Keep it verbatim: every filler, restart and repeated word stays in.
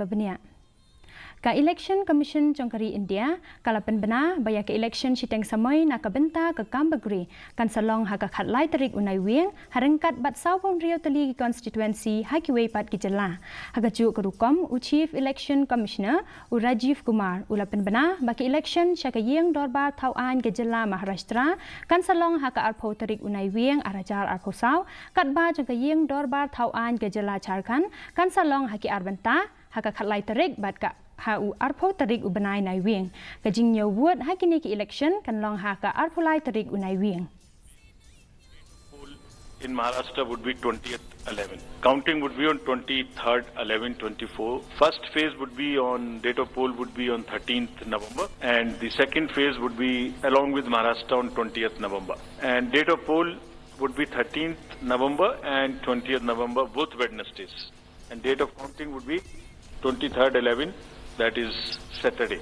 bniah. Ka Election Commission jong ka ri India ka la pynbna ba ïa ka election shiteng samoi na ka bynta ka Gambegre kan sa long ha ka khatlai tarik u Naiwieng ha ryngkat bad sawphew hynriew tylli ki constituency ha kiwei pat ki jylla. Ha kajuh ka rukom, u Chief Election Commissioner u Rajiv Kumar u la pynbna ba ka election sha ka ïing dorbar thaw aiñ ka jylla Maharashtra kan sa long ha ka arphew tarik u Naiwieng ar hajar arphew saw, katba jong ka ïing dorbar thaw aiñ ka jylla Jharkhand kan sa long ha ki ar bynta, ha ka khatlai tarik bad ka ha u arphew tarik u bnai Naiwieng. Ka jingñiew vote ha kine ki election kan long ha ka arphew lai tarik u Naiwieng. In Maharashtra would be twentieth eleven. Counting would be on twenty-third eleven twenty-four. First phase would be on, date of poll would be on thirteenth November, and the second phase would be along with Maharashtra on twentieth November. And date of poll would be thirteenth November and twentieth November, both Wednesdays. And date of counting would be twenty-third eleven, that is Saturday.